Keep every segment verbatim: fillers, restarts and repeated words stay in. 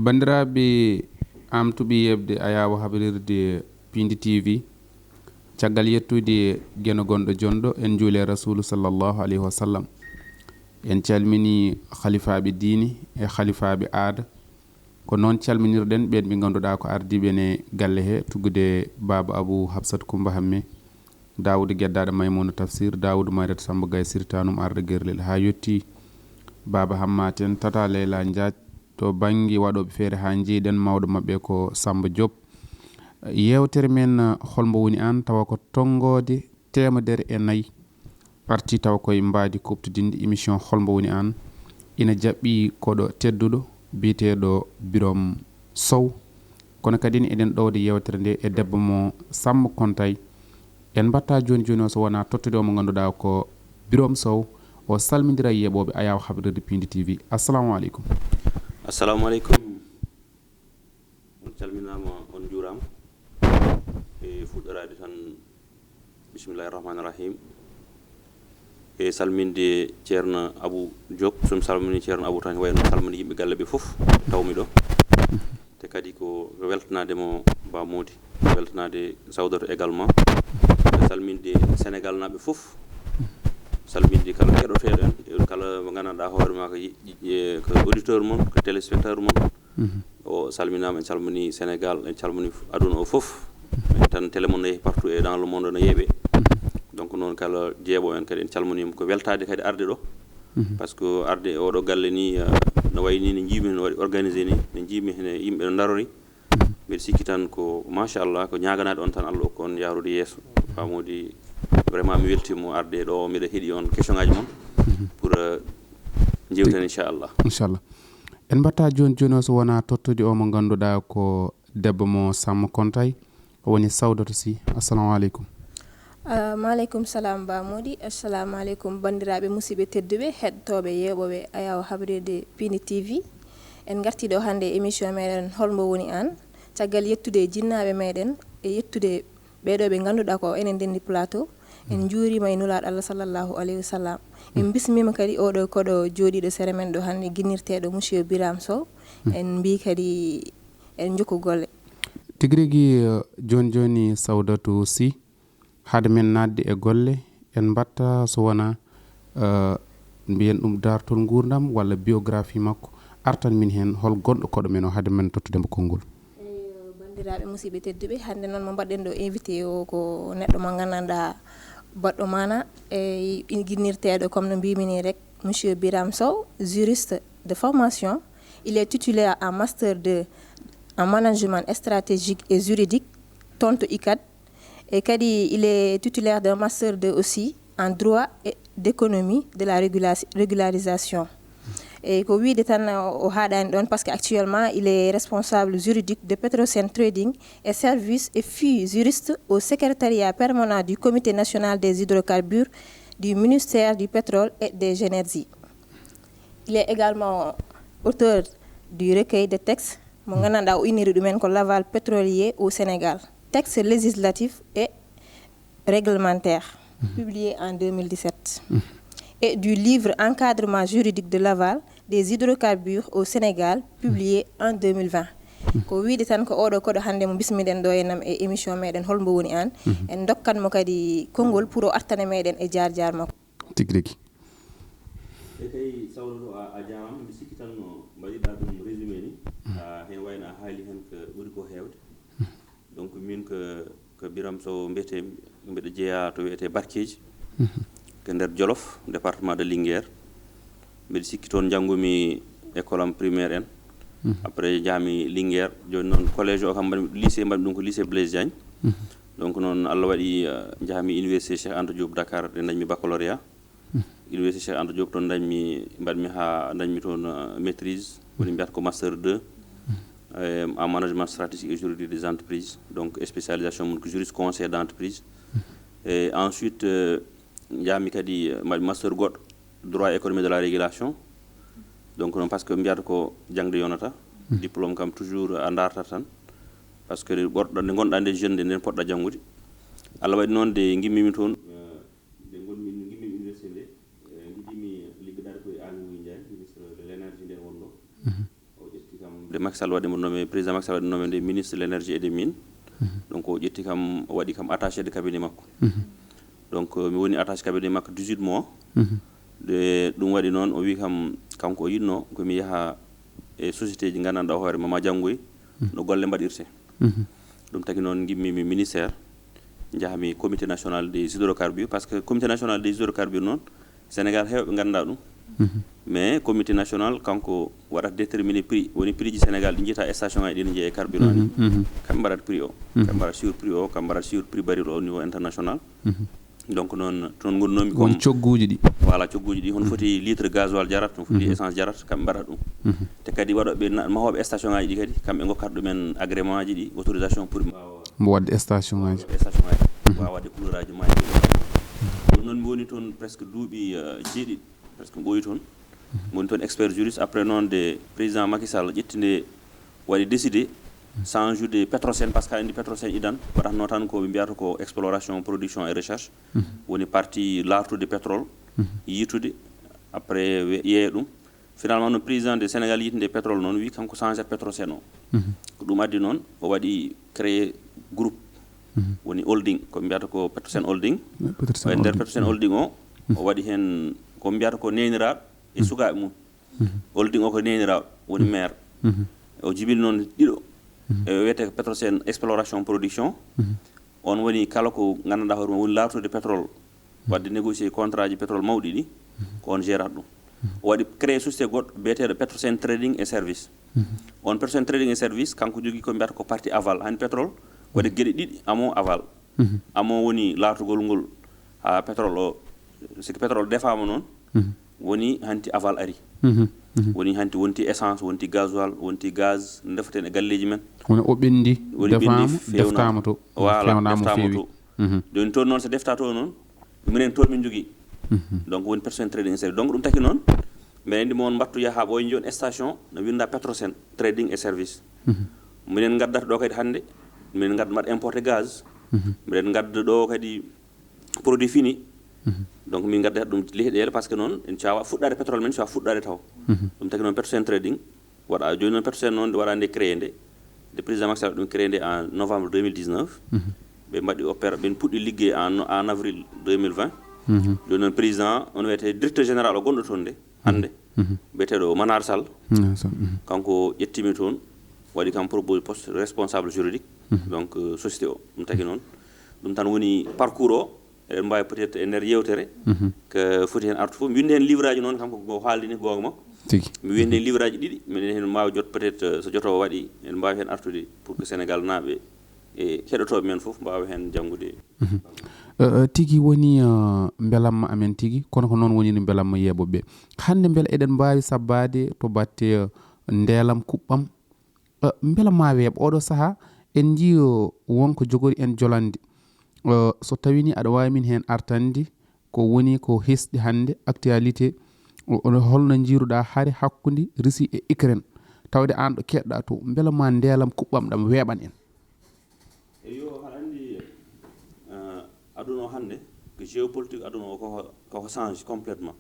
Banndiraaɓe, am tuɓi yeɓde ayaawo habrirde Piindi T V. Caggal yettude Geno gonɗo jonɗo, en njuule Rasuulu sallallahu alayhi wa sallam. En calmini halifaaɓe diine e halifaaɓe aada. Ko noon calminirɗen ɓeen ɓe ngannduɗaa ko ardiiɓe ne galle he, tuggude Baaba Abu Hafsat Kumba Hamme, Daawuda Geddaaɗo Maymuna Tafsir, Daawuda Mayrata Samba Gaye Sirtanum Arɗo Gerlel, haa yotti Baaba Hammaten, Tata Leyla Njaaj, to bannge waɗooɓe feere haa njeyɗen mawɗo maɓɓe ko Samba Diop. Yeewtere men, uh, Hol mbo woni aan, tawa ko tonngoode teemedere e nayi arti tawa koye mbaadi kuuɓtodinndi émission Hol mbo woni aan, ina jaɓɓi koɗo tedduɗo biyeteeɗo Birom Sow. Kono kadi eɗen ɗowda yeewtere nde e debbo mo Samba Kontay. En mbatta jooni jooni o so wonaa tottude o mo ngannduɗaa ko Birom Sow, o salmindira e yeeɓooɓe ayaawo habrirde Piindi T V. Assalamu aleykum. Assalamu aleykum. On calminaama, on njuuraama. E fuɗɗoraade tan, bismillahi rahmaani rahim. E salminde Ceerno Abu Diop, so mi salmini Ceerno Abu tan, wayno salmini yimɓe galle ɓe fof, tawmi ɗo. Te kadi ko weltanaade mo Ba Mody, weltanaade Sawdatu également. E salminde Sénégal naaɓe fof, salminde kala keɗoteeɗo en, e kala mo nganndanɗaa hoore maa ko yi-, yi-, ko auditeur mon, ko téléspectateur mon. O salminaama, en calmini Sénégal, en calmini aduna o fof. En tan télé mon no yehi partout et dans le monde no yeeɓe. Donc noon kala jeeɓo en kadi en calminiima, ko weltaade kadi arde ɗo. Par ce que arde e oɗo galle ni, uh, no wayi ni no njiimi no waɗi organisé ni, no njiimi hene yimɓe no ndarori. Mbeɗa sikki tan ko machallah, ko ñaaganaade on tan Allah okka on yaarude yeeso. Ba Mody, vraiment mi weltiima arde ɗo, mbeɗa heɗi on question ngaji mon pour, uh, jewten inchallah. Inchallah. En mbatta jooni jooni o so wonaa tottude o mo ngannduɗaa ko debbo mo Samba Kontay, o woni Sawdatu Sy. Assalamu aleykum. Ah, maaleykum salam Ba Mody. Assalamu aleykum banndiraaɓe musidɓe tedduɓe heɗotooɓe yeeɓooɓe ayaawo habrirde Piindi T V. En ngartii ɗo hannde e émission meɗen Hol mbo woni aan. Caggal yettude jinnaaɓe meɗen e yettude ɓeeɗo ɓe ngannduɗaa ko enen ndenndi plateau, en njuuriima e Nulaaɗo Allah sallallahu alayhi wa sallam. En mbismiima kadi oɗo koɗo jooɗiiɗo sere men ɗo hannde, ginnirteeɗo Monsieur Birame Sow. En mbii kadi en njokku golle. Tigi rigi, eh, jooni jooni Sawdatu Sy, hade men naatde e golle, en mbatta so wonaa, eh, mbiyen ɗum daartol nguurndam walla biographie makko, artan min heen hol gonɗo koɗo men o hade men tottude mo konngol. Eey, banndiraaɓe musidɓe tedduɓe, hannde noon mo mbaɗɗen ɗo invité o ko neɗɗo mo nganndanɗaa baɗɗo maanaa, e ginnirteeɗo comme no mbiimi ni rek, Monsieur Birame Sow, juriste de formation. Il est titulaire en master deux en management stratégique et juridique, toon to UCAD. Et kadi il est titulaire d'un master deux aussi en droit et d'économie de la régula- régularisation. E ko wiyde tan o haaɗaani ɗoon, parce que actuellement il est responsable juridique de Petrosen Trading et Services et fut juriste au secrétariat permanent du Comité national des hydrocarbures, du ministère du pétrole et des énergies. Il est également auteur du recueil de textes mo nganndanɗaa o inniri ɗumen ko L'aval pétrolier au Sénégal, texte législatif et réglementaire, publié en deux mille dix-sept, et du livre Encadrement juridique de l'aval des hydrocarbures au Sénégal, publié en deux mille vingt. Ko wiyde tan ko oɗo koɗo hannde mo bismiɗen ɗo e nam e émission meɗen Hol mbo woni aan. En ndokkat mo kadi konngol pour o artana meɗen e jaar jaar makko. Tigi rigi. E kay Sawdatu, a, a jaaraama. Mbi sikki tan no mbaɗiɗaa ɗum résumé ni, a, heen wayno a haali heen ko ɓuri ko heewde. Donc min ko, ko Birame Sow mbiyetee-mi, mbiɗa jeyaa to wiyetee Barkeeji, ko nder Jolof, département de Linguère. Mbiɗa sikki toon njanngumi école am primaire en. Après njahmi Linguère. Jooni noon collège o kam mbaɗmi, lycée mbaɗmi ɗum ko lycée Blaise Diagne. Donc noon Allah waɗi, eh, njahmi université Cheikh Anta Diop Dakar, ɗo ndañmi baccalauréat. Université Cheikh Anta Diop, toon ndañmi, mbaɗmi haa ndañmi toon, eh, maîtrise, woni mbiyata ko master deux, eh, en management stratégique et juridique des entreprises, donc spécialisation mum ko juriste conseil d'entreprise. Et ensuite, eh, njahmi kadi, eh, mbaɗmi master goɗɗo, droit économie de la régulation. Donc noon, par ce que mbiyata ko jaŋde yonata, diplôme kam toujours a ndaartat tan, par ce que ɓorɗo nde ngonɗaa nde jeune nde, nden poɗɗa janngude. Allah waɗi noon nde ngimmimi toon, eh, nde ngonmi, ngimmimi université nde, eh, ngiɗimi liggodaade ko e Aly Ngouille Ndiaye, ministre de l'énergie nden wonno. O ƴetti kam, Macky Sall waɗi mo nommé, président Macky Sall waɗi nommé nde ministre de l'énergie et des mines. Donc o ƴetti kam, o waɗi kam attaché de cabinet makko. Donc mi woni attaché cabinet makko dix-huit mois. De ɗum waɗi noon, o wi kam, kanko o yiɗno ko mi yaha e société ji nganndanɗaa hoore ma, ma janngoy no golle mbaɗirte. Ɗum tagi noon ngimmi mi ministère, njahmi comité national des hydrocarbures, parce que comité national des hydrocarbures noon, Sénégal heewɓe nganndaa ɗum. Mais comité national kanko waɗata déterminer prix, woni prix ji Sénégal ɗi njiyata station ngaji ɗi ne jeeya e carburant ni. Kamɓe mbaɗata prix o. Kamɓe mbaɗata sur prix o, kamɓe mbaɗata sur prix baril o au niveau international. Donc noon toon ngonnomi. Woni cogguuji ɗi. Voilà, cogguuji ɗi, hono foti litre gasoil jarata, hono foti essence jarata, kamɓe mbaɗata ɗum. Te kadi waɗooɓe na- mahooɓe station ngaji ɗi kadi, kamɓe ngokkata ɗumen agrément ji ɗi, autorisation pour ɓe mbaawa mbo waɗde station ngaji. Station ngaji. Waawa waɗde couleur aji maaji. Ɗum noon mi woni toon presque duuɓi eh, jeeɗiɗi, presque mi ɓooyi toon. Mi woni toon expert juriste. Après noon de président Macky Sall ƴetti nde, waɗi décidé change de Petrosen, parce que aɗa anndi Petrosen idan waɗatno tan ko ɓe mbiyata ko exploration, production et recherche. Woni partie laartude pétrole, yiitude, après we- yeeya ɗum. Finalement noon président de Sénégal yiiti nde pétrole noon wi kanko change Petrosen o. Ko ɗum addi noon o waɗi créé groupe, woni holding, ko mbiyata ko Petrosen holding. Petrosen E nder holding. Petrosen holding o, o waɗi heen ko mbiyata ko neeniraaɓe e sukaaɓe mum. Holding o ko neeniraaɗo, woni maire. O jibini noon ɗiɗo. E wiyetee ko Petrosen exploration production. On woni kala ko nganndanɗaa hoore mum woni laartude pétrole, waɗde négocier contrat ji pétrole mawɗi ɗi, ko on gérata ɗum. O waɗi créé société goɗɗo biyeteeɗo Petrosen Trading et Service. On Petrosen Trading et Service, kanko jogii ko mbiyata ko partie aval. Hani pétrole waɗi geɗe ɗiɗi, amont, aval. Amont woni laartugol ngol haa pétrole o, si ko pétrole defaama noon, woni hanti aval ari. Woni hanti wonti essence, wonti gasoil, wonti gaz, ndefaten e galleeji men. Woni o ɓenndi, woni ɓenndi, defaama, feewnaama. Deftaama to. Voilà, feewnaama, deftaama feewi. To. Jooni toon noon so deftaa to noon, minen toon min njogii. Donc woni Petrosen Trading et Service. Donc ɗum taki noon, mbeɗa anndi mo on mbattu yaha ɓooy njoon station no winnda Petrosen Trading et Service. Minen ngaddata ɗo kadi hannde, minen ngadda mbaɗa importé gaz. Minen ngadda ɗo kadi produit fini. Donc min ngaddat ɗum leyɗeele, parce que noon en caawa fuɗɗaade pétrole men, caawa fuɗɗaade taw. Ɗum taki noon Petrosen Trading waɗa jooni noon. Petrosen noon nde waɗa nde créé nde, nde président Macky Sall ɗum créé nde en novembre deux mille dix-neuf. Ɓe mbaɗi opéra, ɓen puɗɗi liggey en, en avril deux mille vingt. Jooni noon président on wiyetee directeur général o gonɗo toon nde hannde, biyeteeɗo Manar Sall. Manar Sall. Kanko ƴettimi toon, waɗi kam proposé poste responsable juridique. Donc euh, société o ɗum taki noon. Ɗum tan woni parcours o. Eɗen mbaawi peut-être e nder yewtere ko foti heen artu fof, mi winnde heen livre aji noon, kanko ko haaldi ni goonga makko. Tigi. Mi winnde heen livre aji ɗiɗi, miɗen heen mbaawa jot peut-être euh, so joto o waɗi, en mbaawi heen artude pour que Sénégal naaɓe e heɗotooɓe men fof mbaawa heen janngude. Eh, eh, tigi woni eh, mbelamma amen tigi, kono ko noon woniri mbelamma yeeɓooɓe ɓe. Hannde mbele eɗen mbaawi sabbaade to batte eh, ndeelam kuɓɓam? Eh, mbela ma weeɓ oɗo sahaa, en njii eh, won ko jogori en jolande. Eh, so tawii ni aɗa waawi min heen artande ko woni ko hesɗi hannde, actualité, o- o- holno njiiruɗaa hare hakkunde Russie e Ukraine, tawde aan ɗo keɗɗaa to, mbela ma ndeelam kuɓɓam ɗam weeɓan en? Eyo, haɗa anndi eh, aduna o hannde, ko géopolitique aduna o koko, koko change complètement.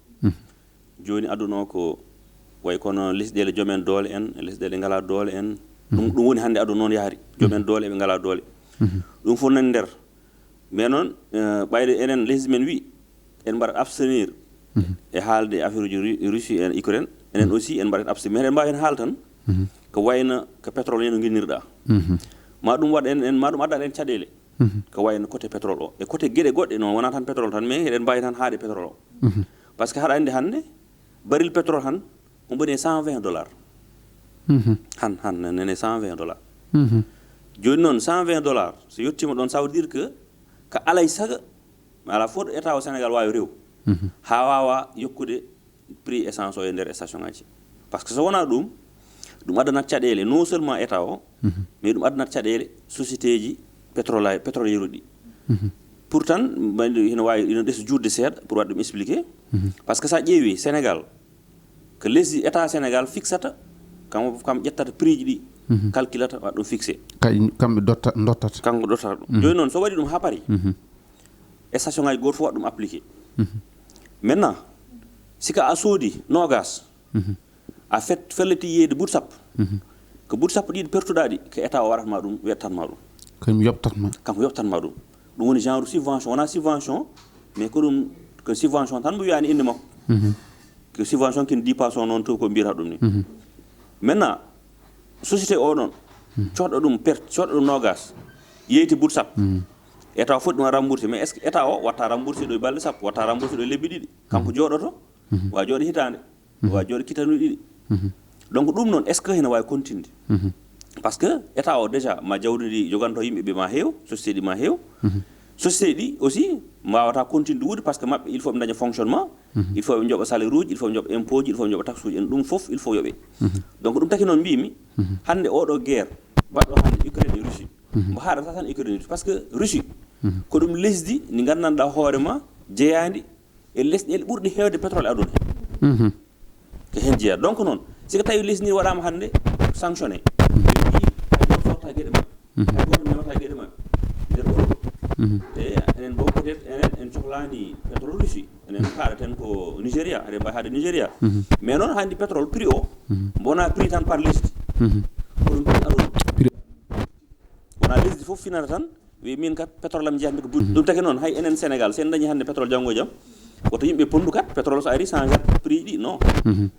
Jooni aduna o ko wayi kono lesɗeele joom en doole en, lesɗeele ngalaa doole en. Ɗum ɗum woni hannde aduna noon yahri. Joom en doole ɓe ngalaa doole. Ɗum fof nani nder. Mais noon eh, ɓayde enen lesdi men wi en mbaɗat abstenir e haalde e affaire uji Ru- Russie en Ukraine, enen aussi en mbaɗat abstenir, mais eɗen mbaawi heen haal tan ko wayno ko pétrole ni no nginnirɗa. Ma ɗum waɗ en, en ma ɗum addat en caɗeele. Ko wayno côté pétrole o e côté geɗe goɗɗe noon, wonaa tan pétrole tan, mais eɗen mbaawi tan haade pétrole o. Parce que haɗa anndi hannde baril pétrole han on ɓoni e cent vingt dollars. Han han nene cent vingt dollars. Jooni noon cent vingt dollars so yettiima ɗoon, ça veut dire que ka alay saga, mais alaa fof ɗo état o Sénégal waawi rew haa waawa yokkude prix essence o e nder station ngaji. Parce que so wonaa ɗum, ɗum addanat caɗeele non seulement état o, mais ɗum addanat caɗeele société ji pétrole, pétrolière uɗi. Pourtant mbayde hino waawi ino ɗeso juutde seeɗa pour waɗde ɗum expliqué. Parce que so a ƴeewi Sénégal, ko lesdi état Sénégal fixata, kam kam ƴettata prix ji ɗi, calculata, waɗa ɗum fixé. Kay kamɓe dotta, dottata. Kanko dottata ɗum. Jooni noon so waɗi ɗum haa paari, station ngaji gooto fof waɗa ɗum appliqué. Maintenant si ka a soodi noogaas, a fet felliti yeeyde buuɗi sappo, Ko buuɗi sappo ɗiɗi pertuɗaa ɗi, ko état o waɗatma ɗum, wettanma ɗum. Ko mi yoɓtatma. Kanko yoɓtanma ɗum. Ɗum woni genre subvention, wonaa subvention, mais ko ɗum, ko subvention tan mbo wiyani inde makko. Ko subvention kin dix pour cent noon to ko mbiyata ɗum ni. Maintenant, société o ɗon, coɗɗo ɗum perte, coɗɗo ɗum nogas, yeyti buuɗi sappo. État o foti ɗum a remboursé, mais est ce que état o watta remboursé ɗo e balɗe sappo, watta remboursé ɗo e lebbi ɗiɗi? Kanko jooɗoto, wa jooɗo hitaande, wa jooɗo kitanuɗi ɗiɗi. Donc ɗum noon, est ce que hene wawi continde? Parce que état o déjà ma jawdi ndi joganto yimɓe ɓe ma heew, société ɗi ma heew. Société ɗi aussi mbawata continde wuude, parce que maɓɓe il faut ɓe daña fonctionnement, il faut ɓe joɓa salaire uji, il faut ɓe joɓa impôt ji, il faut ɓe joɓa taxe uji, en ɗum fof il faut yoɓe. Donc ɗum taki noon mbimi, hande oɗo guerre baɗɗo hande Ukraine e Russie, mbo haɗata tan Ukraine e Russie, parce que Russie ko ɗum lesdi ndi gandanɗa hoore ma jeyandi e lesɗele ɓurɗe heewde pétrole e aduna he. Ko heen jeyaa. Donc noon, si ko tawi lesdi ndi waɗaama hannde sanctionné, ɓe mbii hay gooto sotta geɗe maɓɓe, hay gooto newata geɗe maɓɓe nder Europe. E enen bo peut être enen en cohlaani pétrole Russie, enen kaaɗaten ko Nigeria, eɗen mbawi haade Nigeria. Mais noon hannde pétrole prix o, wona prix tan par lesdi, ko ɗum prix aduna. Wona lesdi fof finata tan wi min kat pétrole am jeyatmi ko buuɗi. Ɗum taki noon, hay enen Sénégal, so en dañi hannde pétrole janngo e jam, woto yimɓe pondu kat pétrole so ari change at prix ɗi, non.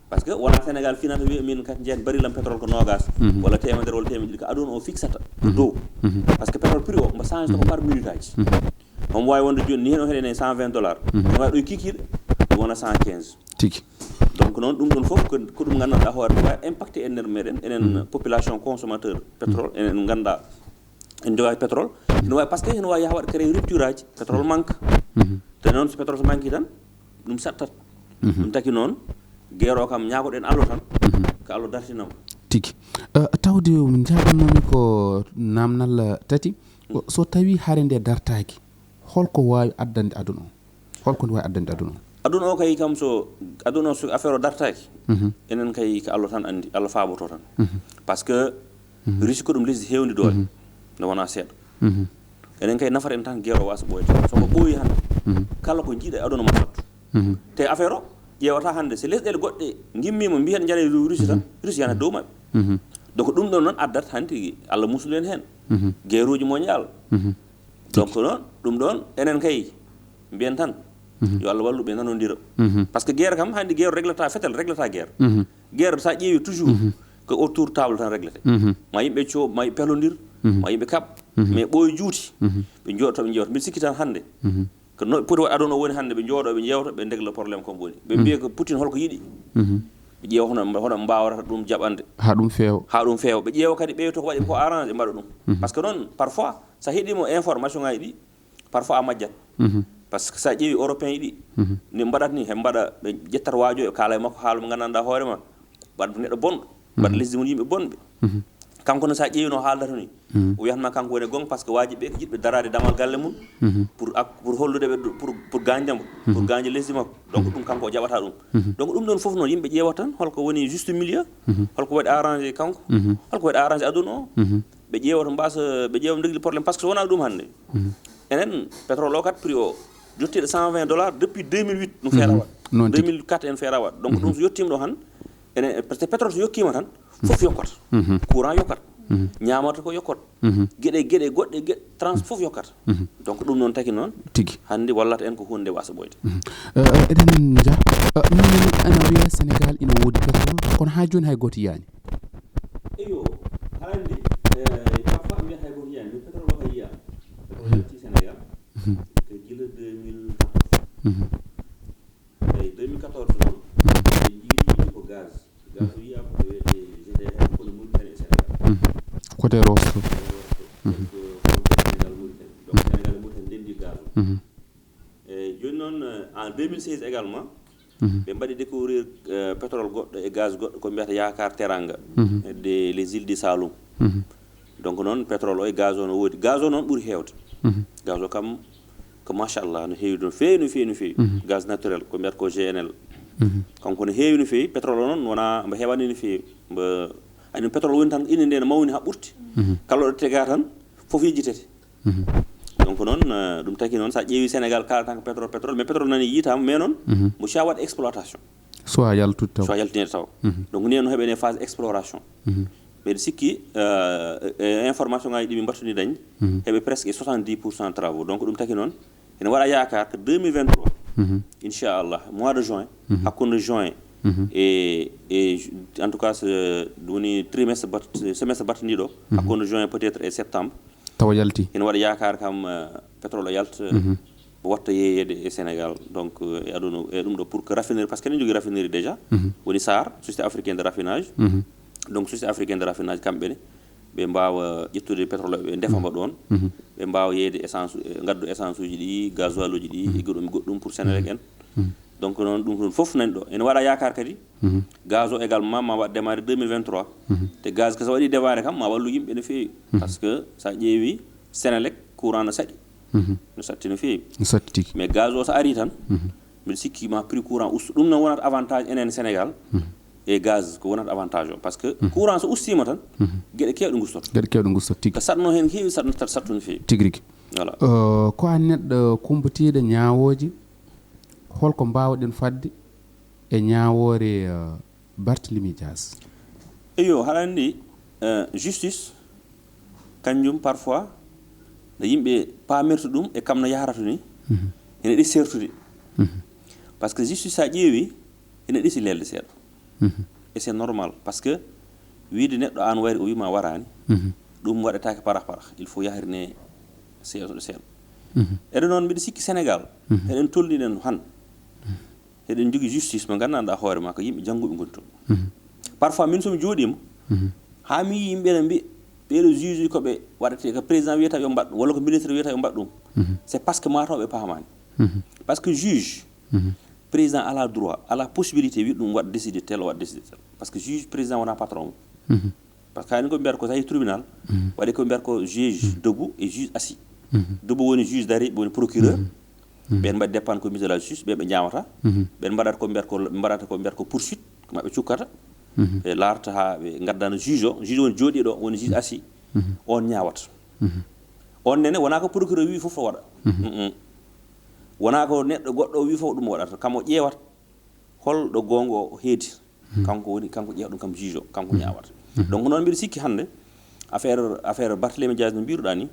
Parce que wona Sénégal finata wi min kat jeyat barilam pétrole ko nogas, walla temedere walla temedde ɗiɗi, ko aduna o fixata ko dow. Parce que pétrole prix o mbo change ta ko par minute aji. Homo wawi wonde joni ni hen o heɗene cent vingt dollars, ne wawi ɗo e kikiɗe ɗum wona cent quinze. Tigi. Donc noon ɗum ɗon fof ko, ko ɗum gandanɗa hoore ne wawi impacté e nder meɗen enen population consommateur pétrole, enen ganduɗa en jogaki pétrole. Ene wawi, parce que ene wawi yaha waɗa créé rupture aji, pétrole manque. Te noon so pétrole so manque tan ɗum sattat. Ɗum taki noon, guerre o kam ñaagoɗen Allah tan, ko Allah dartinamo. Tigi. Eh, tawde min jaɓannomi ko namnal tati. Ko so tawi hare nde dartaki, holko wawi addande aduna o? Holko nde wawi addande aduna o? Aduna o kay kam so, aduna o so affaire o dartaki, enen kay ko Allah tan andi, Allah faboto tan. Parce que Russie ko ɗum lesdi hewndi doole, nde wona seeɗa. Enen kay nafata en tan guerre o wasa ɓooyde. So ko ɓooyi hande, kala ko jiiɗa e aduna ma sattu. Te affaire o ƴeewata hande, so lesɗele goɗɗe gimmima mbiyen jara e Russie tan, Russie yana dow maɓɓe. Donc ɗum ɗon noon addat hanti Allah muslu en hen. Guerre uji mondial. Donc noon, ɗum ɗon enen kay mbiyen tan yo Allah wallu ɓe nanodira. Parce que guerre kam hande guerre réglata, fetel réglata guerre. Guerre sa ƴeewi toujours ko autour table tan réglete. Ma yimɓe co, ma yimɓe pelodir, ma yimɓe kaɓ, mais ɓooyi juuti, ɓe jooɗoto ɓe jewta. Mbiɗa sikki tan hande ko no poti waɗ aduna o woni hande, ɓe jooɗo ɓe jewta, ɓe ndegla problème comme woni, ɓe mbiya ko Poutine holko yiɗi. Ɓe ƴeewa hono, hono mbawata ɗum jaɓande. Ha ɗum feewa. Ha ɗum feewa. Ɓe ƴeewa kadi ɓeyto ko waɗi ko arrange, ɓe mbaɗa ɗum. Parce que noon parfois sa heɗima information ngaji ɗi, parfois a majjat. Parce que sa ƴeewi européen ɗi, ni mbaɗat ni, he mbaɗa, ɓe ƴettat waajo, ɓe kaala e makko haala mo gandanɗa hoore ma, mbaɗa ko neɗɗo bonɗo, mbaɗa lesdi mum yimɓe bonɓe. Kanko no sa ƴeewi no haaldata ni, o wiyatma kanko woni gonga, parce que waaji ɓe ko yiɗɓe darade damal galle mum, pour ak-, pour hollude ɓe, pour, pour gañde mo, pour gañde lesdi makko. Donc ɗum kanko o jaɓata ɗum. Donc ɗum ɗon fof noon yimɓe ƴeewata tan holko woni juste milieu, holko waɗi arrangé kanko, holko waɗi arrangé aduna o. Ɓe ƴeewata mbasa, ɓe ƴeewa ndegli problème, parce que so wona ɗum hande, enen pétrole o kat prix o yottiɗo cent vingt dollars depuis deux mille huit, no feera waɗ. Noon tigi. Deux mille quatre en feera waɗ. Donc ɗum so yottima ɗo han, enen, parce que pétrole so yokkima tan, fof yokkat. Courant yokkat. Ñamata ko yokkat. Geɗe, geɗe goɗɗe, geɗe trans fof yokkat. Donc ɗum noon taki noon, tigi, hande wallata en ko hunde wasa ɓooyde. Eh, eh, eɗen nja, eh, min nani ana wiya Sénégal ina woodi pétrole, kono ha joni hay goto yiyani. Eyo, haala ndi, eh, parfois mbiya hay goto yiyani, mais pétrole o kay yiya. Pétrole yalti Sénégal, ko gila deux mille quatorze. Eyi, deux mille quatorze noon, en jiidi ko gaz. Gaz o yiya ko wiyete G T R, kono Mauritanie e Sénégal. Côté Rosso. Côté Rosso. Donc, frontière Sénégal Mauritanie. Donc Sénégal e Mauritanie ndendi gaz o. Eyi, joni noon, eh, en deux mille seize également, ɓe mbaɗi découvrir, eh, pétrole goɗɗo e gaz goɗɗo ko mbiyata Yakar Teranga, de les îles du Saloum. Donc noon pétrole o e gaz o no woodi. Gaz o noon ɓuri heewde. Gaz o kam ko machallah no heewi no feewi, no feewi, no feewi. Gaz naturel ko mbiyata ko G N L. Kanko no heewi no feewi. Pétrole o noon wona mbo heɓani no feewi. Mbo, aɗum pétrole woni tan inde nde no mawni ha ɓurti. Kala ɗo tega tan fof yejjitete. Donc noon, eh, ɗum taki noon, sa ƴeewi Sénégal kala tan ko pétrole, pétrole, mais pétrole nani yiytama, mais noon mo soit waɗa exploitation. Soit yaltude taw. Soit yaltinede taw. Donc ni no heɓene phase exploration. Mbeɗa sikki, euh, e information ngaji ɗi min mbattuni dañde, heɓe presque e soixante-dix pour cent travaux. Donc ɗum taki noon, ene waɗa yaakaar que deux mille vingt-trois, inchallah, mois de juin, hakkunde juin e, e ju- en tout cas, so woni trimestre bat- semestre battandiɗo, hakkunde juin peut-être e septembre, Tawa yalti. Ene waɗa yaakaar kam, euh, pétrole o yalta, watta yeeyeede e Sénégal. Donc euh, e aduna e ɗum ɗo, pour que raffinerie, parce que eɗen jogii raffinerie déjà, woni SAR, Société Africaine de Raffinage. Donc Société Africaine de Raffinage, kamɓe ne, ɓe mbaawa ƴettude pétrole, ɓe ndefa mbo ɗoon, ɓe mbaawa yeeyde essence, eh, ngaddu essence uji ɗi, gasoil uji ɗi, e goɗɗum goɗɗum pour Sénélec en. Donc noon ɗum ɗum fof nani ɗo ene waɗa yaakaar kadi, gaz o également ma waɗ démarré deux mille vingt-trois. Te gaz ko so waɗi démarré kam ma wallu yimɓe no feewi. Parce que sa ƴeewi Sénélec, courant no saɗi, no satti no feewi. Satti tigi. Mais gaz o so ari tan, mbiɗa sikki ma prix courant usto. Ɗum noon wonata avantage enen Sénégal. E gaz ko wonata avantage o, parce que courant so ustima tan, geɗe kewɗe gustoto. Geɗe kewɗe gustoto tigi. Ko satno hen heewi, satno satto no feewi. Tigi rigi. Voilà. Euh, ko an neɗɗo kumpitiiɗo ñaawooje, holko mbaawɗen fadde e ñaawoore, euh, Barthélémy Dias? Eyo, haɗa anndi, euh, justice kanjum parfois no yimɓe paamirta ɗum e kam no yahrata ni, ene ɗi sertude. Parce que justice sa ƴeewi, ene ɗisi lelde seeɗa. Et c'est normal, parce que wiide neɗɗo an wari o wima waraani, ɗum waɗetaake parax parax, il faut yahrine seeɗa seeɗa. Eɗen noon mbiɗa sikki Sénégal, eɗen tolniɗen han, eɗen jogii justice mo nganndanɗaa hoore ma ko yimɓe jannguɓe ngoni toon. Parfois min somi jooɗiima, haa mi yii yimɓe ene mbi ɓeeɗo juge ko ɓe waɗate, ko président wiyata yo mbaɗ ɗum walla ko ministre wiyata yo mbaɗ ɗum. C'est parce que mataw ɓe paamaani. Parce que juge, président ala droit, ala possibilité wi ɗum waɗ décider tel, waɗ décider tel, parce que juge, président wona patron. Parce que haani ko mbiyata ko tawi tribunal, waɗi ko mbiyata ko juge debout et juge assis. Debout woni juge dari, woni procureur. Ɓen mbaɗi dépendre ko ministre de la justice, ɓen ɓe ñaawata. Ɓen mbaɗata ko mbiyata ko, mbaɗata ko mbiyata ko poursuite, ko maɓɓe cukkata. Ɓe laarta haa ɓe ngaddana juge o. Juge woni jooɗiiɗo, woni juge assis. On ñaawata. On nene wona ko procureur wi fof o waɗa. Wona ko neɗɗo goɗɗo wi fof ɗum o waɗata, kam o ƴeewata hol ɗo goonga o heedi. Kanko woni, kanko ƴeewa ɗum, kam juge o, kanko ñaawata. Donc noon mbiɗa sikki hannde affaire, affaire Barthélémy Dias no mbiruɗa ni,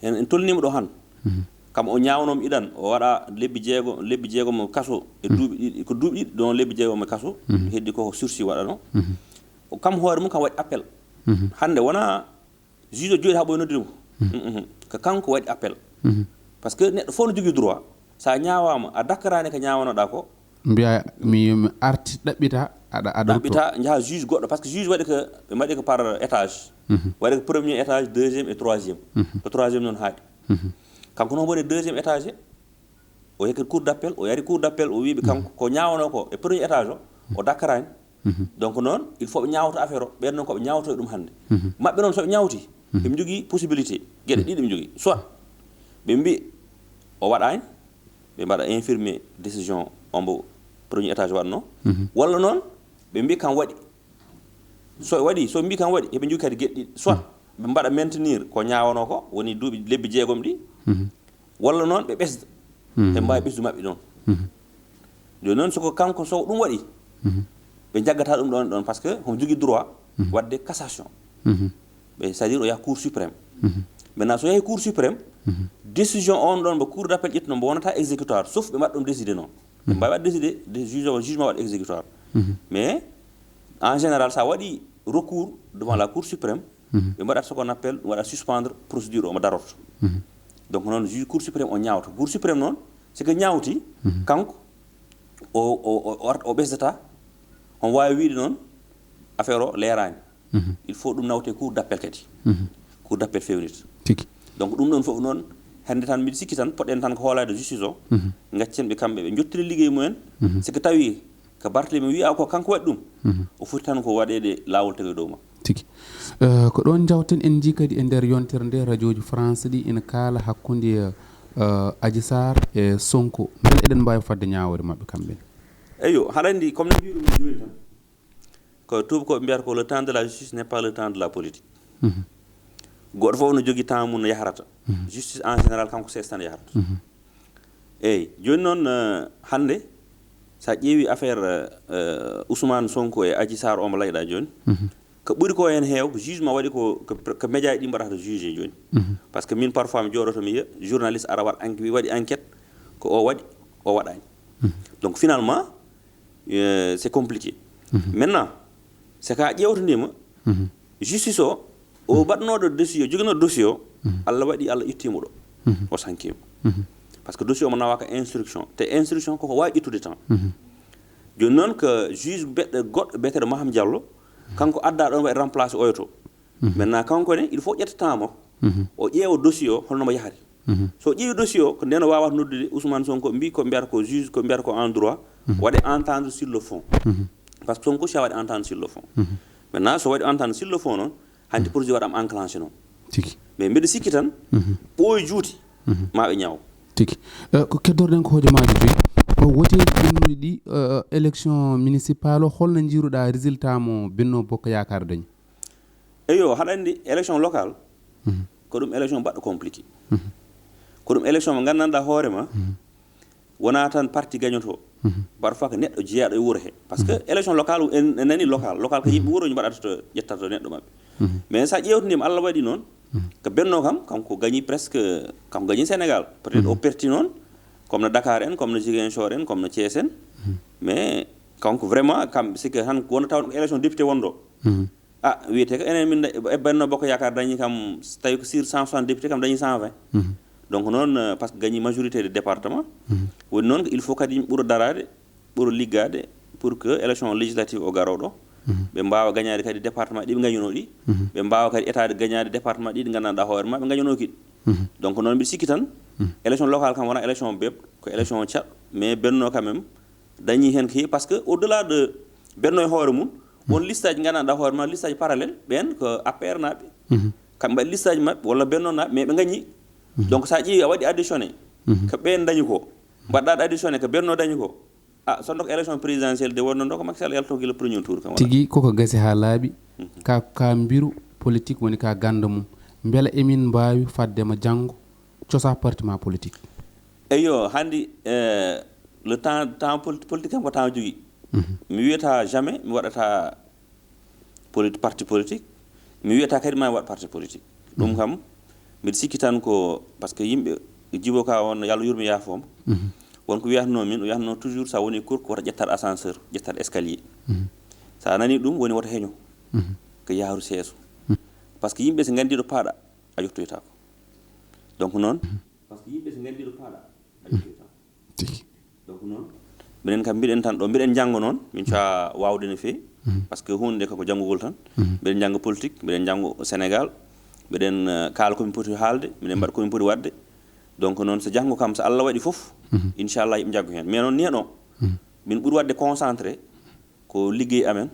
en, en tolnima ɗo han. Kam o ñaawnooma iɗan, o waɗa lebbi jeego, lebbi jeegom kaso e duuɓi ɗiɗi, ko duuɓi ɗiɗi ɗon, lebbi jeegom e kaso, heddi ko sursis waɗano. O kam hoore mum kam waɗi appel. Hannde wona juge o jooɗi haa ɓooy noddude mo. Ko kanko waɗi appel. Parce que neɗɗo fof no jogii droit, sa ñaawaama a dakkaraani ko ñaawanoɗa ko, mbiya mi, mi arti ɗaɓɓita, aɗa, aɗa rutto. Ɗaɓɓita, njaha juge goɗɗo, parce que juge waɗi ko, ɓe mbaɗi ko par étage. Waɗi ko premier étage, deuxième et troisième. Ko troisième noon haaɗi. Kanko noon woni deuxième étage. O yehii cour d'appel, o yari cour d'appel, o wiiɓe kanko ko ñaawano ko e premier étage o, o dakkaraani. Donc noon il faut ɓe ñaawta affaire o. Ɓen noon ko ɓe ñaawto e ɗum hannde. Maɓɓe noon so ɓe ñaawti, ɓe njogii possibilité, geɗe ɗiɗi ɓe njogii. Soit ɓe mbi o waɗaani, ɓe mbaɗa infirmer décision ombo premier étage waɗno, walla noon ɓe mbi kam waɗi. So waɗi, so mbi kam waɗi, heɓe njogii kadi geɗe ɗiɗi. Soit ɓe mbaɗa maintenir ko ñaawano ko, woni duuɓi, lebbi jeegom ɗi, walla noon ɓe ɓesda. Ɓe mbaawi ɓesdu maɓɓe noon. Jooni noon soko kanko so ɗum waɗi, ɓe njaggata ɗum ɗon ɗon, parce que homo jogii droit waɗde cassation. Ɓe, c'est-à-dire o yaha cour suprême. Maintenant so yahi cour suprême, décision on ɗon mbo cour d'appel ƴettuno mbo wonata exécutoire, sauf ɓe mbaɗa ɗum décider noon. Ɓe mbaawi waɗ décider, de juge o, jugement waɗ exécutoire. Mais en général sa waɗi recours devant la cour suprême, ɓe mbaɗat ce qu'on appelle, waɗa suspendre procédure o mo daroto. Donc noon juge cour suprême o ñaawta. Cour suprême noon, si ko ñaawti, kanko o, o, o, o art-, o ɓesdata, on waawi wiide noon affaire o leeraani. Il faut ɗum nawte cour d'appel kadi. Cour d'appel fewnita. Tigi. Donc ɗum ɗon fof noon, hannde tan mbiɗa sikki tan poɗɗen tan ko hoolaade justice o, gaccen ɓe kamɓe ɓe njottira liggey mumen. Si ko tawi ko Barthélémy wiya ko kanko waɗi ɗum, o foti tan ko waɗeede laawol tawi dow makko. Tigi. Eh, ko ɗon njawten, en njii kadi e nder yontere nde, radiooji France ɗi ina kaala hakkunde, eh, Adji Sarr e Sonko. Mbele eɗen mbaawi fadde ñaawoore maɓɓe kamɓe ne? Eyo, haɗa anndi, comme no mbiruɗon jooni tan, ko tuubakooɓe mbiyata ko le temps de la justice n'est pas le temps de la politique. Goɗɗo fof no jogii temps mum no yahrata. Justice en général kanko seeɗa tan yahrata. Eyi, jooni noon, eh, hannde sa ƴeewi affaire, eh, Ousmane Sonko e Adji Sarr o mo layɗa jooni, Ko ɓuri ko heen heew, ko jugement waɗi ko, ko, ko média ɗi mbaɗata jugé jooni. Par ce que min, parfois, mi jooɗoto, mi yiya journaliste ara waɗ enquête, waɗi enquête, ko o waɗi, o waɗaani. Donc, finalement, euh, c'est compliqué. Maintenant, c'est que a ƴeewtodiima, justice o, o baɗnooɗo dossier, joginooɗo dossier o, Allah waɗi, Allah ittiimo ɗo. O sankiima. Par ce que dossier o mo nawa ko instruction. Te instruction koko waawi ƴettude temps. Jooni noon, ko juge beɗɗo goɗɗo biyeteeɗo Maham Diallo, kanko adda ɗon waɗi remplacé oyo to. Maintenant, kanko ne, il faut ƴetta temps mo. O ƴeewa dossier o, holno mo yahri. So ƴeewi dossier o, ko nden o waawata noddude Ousmane Sonko, mbi ko mbiyata ko juge, ko mbiyata ko en droit, waɗe entendre sur le fond. Par ce que Sonko si a waɗi entendre sur le fond. Maintenant, so waɗi entendre sur le fond noon, hanti procédure waɗam enclenché noon. Tigi. Mais mbiɗa sikki tan, ɓooyi juuti, ma ɓe ñaaw. Tigi. Eh, ko keddorɗen ko hojomaaji joyi. Ko woteeji ɓennuɗi ɗi, eh, élection municipale o, holno njiiruɗa résultat mo Benno Bokk Yaakaar dañi? Eyo, haɗa anndi élection locale, ko ɗum élection baɗɗo compliqué. Ko ɗum élection mo nganndanɗaa hoore ma, wonaa tan parti gañoto. Parfois ko neɗɗo jeyaaɗo e wuro he. Par ce que élection locale, en, en nani local. Local ko yimɓe wuro mbaɗata to, ƴettata to neɗɗo maɓɓe. Mais so a ƴeewtodiima, Allah waɗi noon, ko Benno kam, kanko gañi presque, kanko gañi Sénégal. Peut-être o perti noon, comme no Dakar en, comme no Ziguinchor en, comme no Thiès en. Mais kanko vraiment, kam, c'est que tan wonata taw ko élection député wonɗo. Ah, wiyetee ko enen min da-, e Benno Bokk Yaakaar dañi kam, so tawi ko sur cent soixante député kam dañi cent vingt. Donc noon, euh, par ce que gañi majorité de département. Woni noon ko il faut kadi yimɓe ɓura daraade, ɓura liggaade pour que élection législative o garooɗo, ɓe mbaawa gañaade kadi département ɗi ɓe gañunoo ɗi, ɓe mbaawa kadi etaade gañaade département ɗi ɗi nganndanɗaa hoore ma ɓe gañunoo kiɗi. Donc noon mbiɗa sikki tan, élection locale kam wonaa élection beeb, ko élection caɗ, mais Benno quand même, dañi heen ko heewi, par ce que au delà de Benno e hoore mum, won liste aji nganndanɗaa hoore ma, liste aji parallèle, ɓeen ko A P R naaɓe. Kamɓe mbaɗi liste aji maɓɓe, walla Benno naaɓe, mais ɓe gañi. Donc so a ƴeewi, a waɗi additionné ko ɓeen dañi ko, mbaɗɗa additionné ko Benno dañi ko. Ah, so ndok élection présidentielle de wonno ɗo ko Macky Sall yalto gila premier tour kam, wala? Tigi, koko gasi haa laaɓi. Ka, ka mbiru politique woni ka gannda mum. Mbela emin mbaawi fadde ma janngo cosa parti ma politique? Eyo, hanndi, eh, le temps, temps poli-, politique kam ko temps jogii. Mi wiyata jamais mi waɗata polit-, parti politique. Mi wiyata kadi ma mi waɗ parti politique. Ɗum kam, mbiɗa sikki tan ko, par ce que yimɓe, Djibo Ka on, yo Allah yurmo yaafo mo, won ko wiyatnoo min, o wiyatnoo toujours, so a woni kurko, wota ƴettat ascenseur, ƴettat escalier. So a nani ɗum, woni wota heño, ko yahru seeso. Par ce que yimɓe, so nganndi ɗo paaɗa, a yottoytaako. Donc noon, par ce que yimɓe, so nganndi ɗo paaɗa, a yottoytaako. Tigi. Donc noon, minen kam mbiɗen tan ɗo, mbiɗen njanngo noon, min cowa waawde no feewi, par ce que huunde nde koko janngugol tan. Mbiɗen njannga politique, mbiɗen njannga Sénégal, mbiɗen, eh, kaala ko min poti haalde, mbiɗen mbaɗa ko min poti waɗde. Donc noon, so janngo kam, so Allah waɗi fof, inchallah, yimɓe njaggo heen. Mais noon, ni heen o, min ɓuri waɗde concentré ko liggey amen,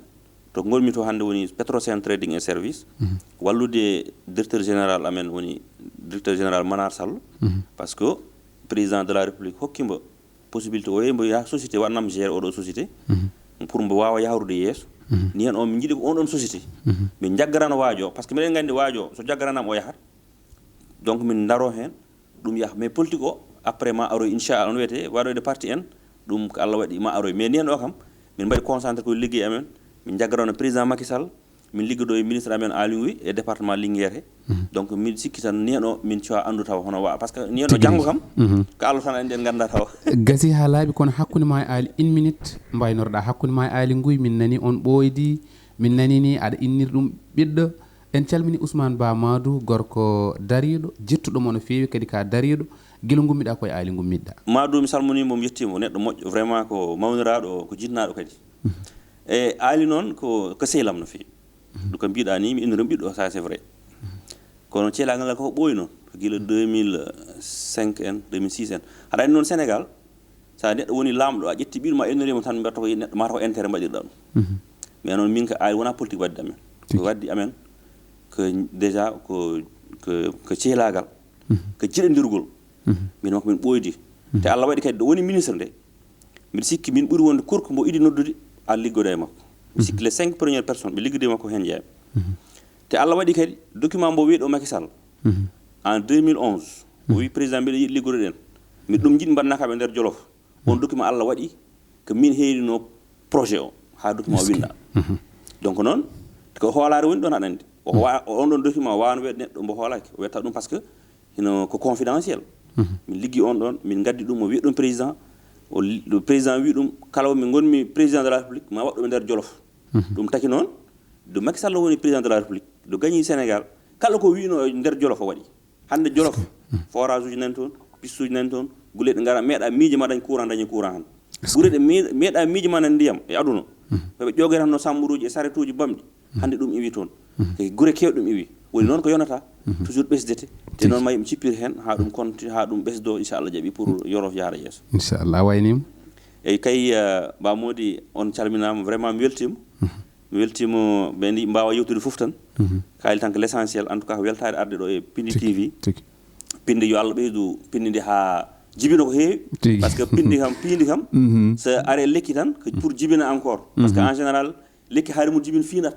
to ngonmi to hannde woni Petrosen Trading et Service, wallude directeur général amen woni directeur général Manar Sall, par ce que président de la République hokki mbo possibilité o yehi mbo yaha société, waɗanam gérer oɗo société, pour mbo waawa yahrude yeeso. Ni heen o, min njiɗi ko on ɗon société, min njaggarano waajo, par ce que mbiɗen nganndi waajo so jaggaranam o yahat. Donc min ndaro heen, ɗum yaha. Mais politique o, après ma aroy, inchallah, on wiyete waɗoyde parti en, ɗum ko Allah waɗi ma aroy. Mais ni heen o kam, min mbaɗi concentré ko liggey amen, min njaggarano président Macky Sall, min liggodo e ministre amen Aly Ngouille e département Linguère he. Donc min sikki tan ni heen o min cowa anndu tawa hono wa, par ce que ni heen o. Tigi janngo rigi. Kam, ko Allah tan anndi, en ngannda tawa. Gasi haa laaɓi, kono hakkunde ma e Aly, une minute mbaynorɗa, hakkunde ma e Aly Ngouille, min nani on ɓooydi, min nani ni aɗa innir ɗum ɓiɗɗo. En calmini Ousmane Ba Madou, gorko dariiɗo, jettuɗo mo no feewi, kadi ka dariiɗo, gila ngummiɗa ko e Aly ngummiɗɗa. Madou, mi salmoniima mo, mi yettiima mo, neɗɗo moƴƴo, vraiment ko mawniraaɗo, ko jinnaaɗo kadi. E Aly noon ko, ko sehil am no feewi. Ɗum ko mbiɗa ni, mi innirimo ɓiɗɗo, ça c'est vrai. Kono cehlaagal ngal koko ɓooyi noon, ko gila deux mille cinq en, deux mille six en. Aɗa anndi noon Sénégal, so a neɗɗo woni laamɗo, a ƴetti ɓiɗɗo ma, a inniriimo tan, mbiyataa ko neɗɗo, mataw ko intérêt mbaɗirɗa ɗum. Mais noon min ko Aly wonaa politique waɗde amen. Ko waɗde amen ko déjà ko, ko, ko cehlaagal, ko jiɗondirgol. Min makko min ɓooydi. Te Allah waɗi kadi ɗo woni ministre nde, mbiɗa sikki min ɓuri wonde kurko mbo idi noddude, a liggoda e makko. Mbiɗa sikki les cinq premières personnes ɓe liggoda e makko heen jeyaa. Te Allah waɗi kadi document mbo wiyɗo Macky Sall en deux mille onze, o wi président mbiɗa yiɗi liggodo ɗen. Mbiɗa ɗum jiɗi mbaɗnaa kam e nder Jolof. On document Allah waɗi ko min heerinoo projet o haa document o winda. Donc noon, Ko hoolaare woni ɗoon, aɗa anndi. O wa-, on ɗoon document o waawano wiyeede neɗɗo mbo hoolaaki. O wiyata ɗum parce que hino ko confidentiel. Min liggi on ɗoon, min ngaddi ɗum, o wiya ɗum président. O li-, ɗo président wi ɗum, kala min ngonmi président de la République, ma waɗ ɗum e nder Jolof. Ɗum taki noon, do Macky Sall woni président de la République, do gañi Sénégal, kala ko wiino e nder Jolof o waɗi. Hannde Jolof, forage uji nani toon, piste uji nani toon, gure ɗe ngara, meeɗa miije ma dañ courant, dañi courant han. Gure ɗe me-, meeɗa miije ma nani ndiyam e aduna. Ko ɓe ƴoogata no samburuuji e saretuuji bamɗi. Hannde ɗum iwi toon. Ko gure keewɗe ɗum iwi. Woni noon ko yonata. Toujours ɓesdete. Te noon ma yimɓe cippir heen haa ɗum konti-, haa ɗum ɓesdo, inchallah, jaɓi pour Yorof yahra yeeso. Inchallah, a waynima. Eyi kay, eh, Ba Mody, on calminaama. Vraiment, mi weltiima. Mi weltiima, ɓe ndi mbaawa yewtude fof tan. Kaali tan ko l'essentiel. En tout cas, ko weltaare arde ɗo e Pindi T V. Tigi. Pindi, yo Allah ɓeydu Pindi ndi haa jibina ko heewi. Tigi. Parce que Pindi kam, Pindi kam, so are lekki tan, ko pour jibina encore. Parce que en général, lekki hari mum jibin fiinat.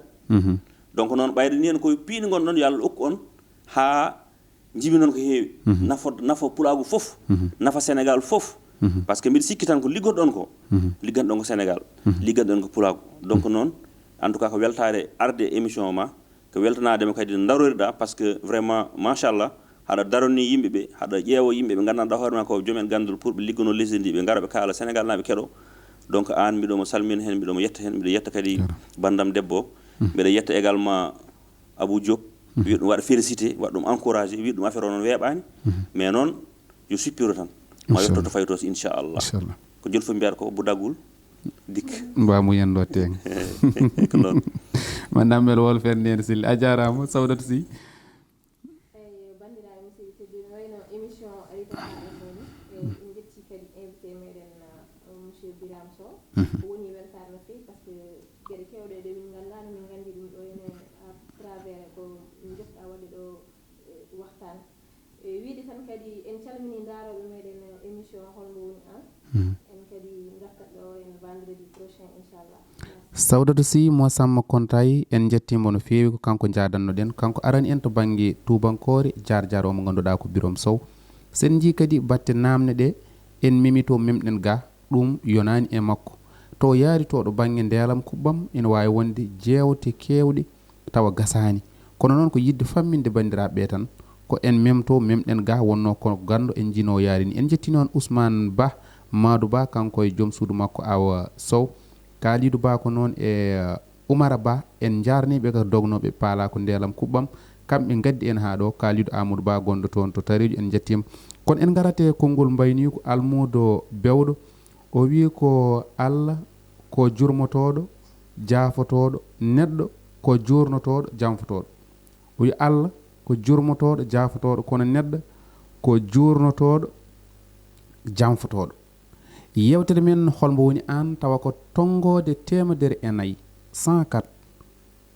Donc noon, ɓayde ni en koye piindi ngon ɗon, yo Allah okku on haa jibinon ko heewi. Nafa, nafa pulaagu fof, nafa Sénégal fof. Parce que mbiɗa sikki tan ko liggotoɗon ko, ligganɗon ko Sénégal, ligganɗon ko pulaagu. Donc noon, en tout cas, ko weltaare arde e émission ma, ko weltanaade ma kadi no daroriɗa, parce que vraiment, machallah, haɗa daroni yimɓe ɓe, haɗa ƴeewa yimɓe ɓe nganndanɗaa hoore ma ko joom en ganndol pour ɓe liggono lesdi ndi, ɓe ngara ɓe kaala Sénégal naaɓe keɗo. Donc aan, mbiɗo mo salmina heen, mbiɗo mo yetta heen, mbiɗo yetta kadi banndam debbo, mbiɗo yetta également Abou Diop, wiya ɗum waɗa félicité, waɗa ɗum encouragé, wiya ɗum affaire o noon weeɓaani. Mais noon, yo sippiro tan. Ma yetto to fayto so, inchallah. Inchallah. Ko joni fof mbiyata ko budagul, dik. Mbamu yendo teng. Ko noon. Madame Mel Wol Fernande Sili, a jaaraama, Sawdatu Sy. Eyi, banndiraaɓe musidɓe tedduɓe, wayno émission ari ko haa ɗo fof ni. Eyi, en njetti kadi invité meɗen, uh, monsieur Birame Sow. Ko woni weltaare no feewi, parce que geɗe keewɗe ɗe min nganndaano, min nganndi ɗum ɗo ene à travers ko min njokka waɗde ɗo, eh, waxtaan. E wiide tan kadi en calmini ndaarooɓe meɗen, eh, émission Hol Mbo Woni Aan. En kadi ngartat ɗo en vendredi prochain, inchallah. Merci. Sawdatu Sy mo Samma Kontay, en njettiimo no feewi, ko kanko njaadannoɗen. Kanko arani en to bannge tuubankoore, jaar jaar o mo ngannduɗaa ko Birame Sow. Sen njii kadi batte naamne ɗe, en memi to memɗen ga, ɗum yonaani e makko. To yaari to ɗo bannge ndeelam kuɓɓam, ina waawi wonde jeewte keewɗe tawa gasaani. Kono noon ko yiɗde famminde banndiraaɓe ɓe tan, ko en memto, memɗen ga, wonno ko ganndo en njino yaari ni. En njetti noon Ousmane Ba, Madou Ba, kanko e joom suudu makko Awa Sow. Kalidou Ba ko noon e, uh, Oumara Ba, en njaarnii ɓe ka dognooɓe paala ko ndeelam kuɓɓam. Kamɓe ngaddi en haa ɗo, Kalidou Amadou Ba gonɗo toon to Tareejo, en njettiima. Kono en ngarat e konngol mbayniiko almuudo bewɗo. O wiyi ko Allah ko jurmotooɗo, jaafotooɗo, neɗɗo ko juurnotooɗo, jamfotooɗo. O wiyi Allah ko jurmotooɗo, jaafotooɗo, kono neɗɗo ko juurnotooɗo, jamfotooɗo. Yeewtere men Hol Mbo Woni Aan, tawa ko tonngoode teemedere e nayi, cent quatre.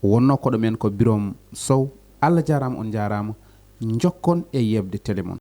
Wonnoo koɗo men ko Birame Sow. Allah jaaraama, on njaaraama. Njokkon e yeɓde télé mon.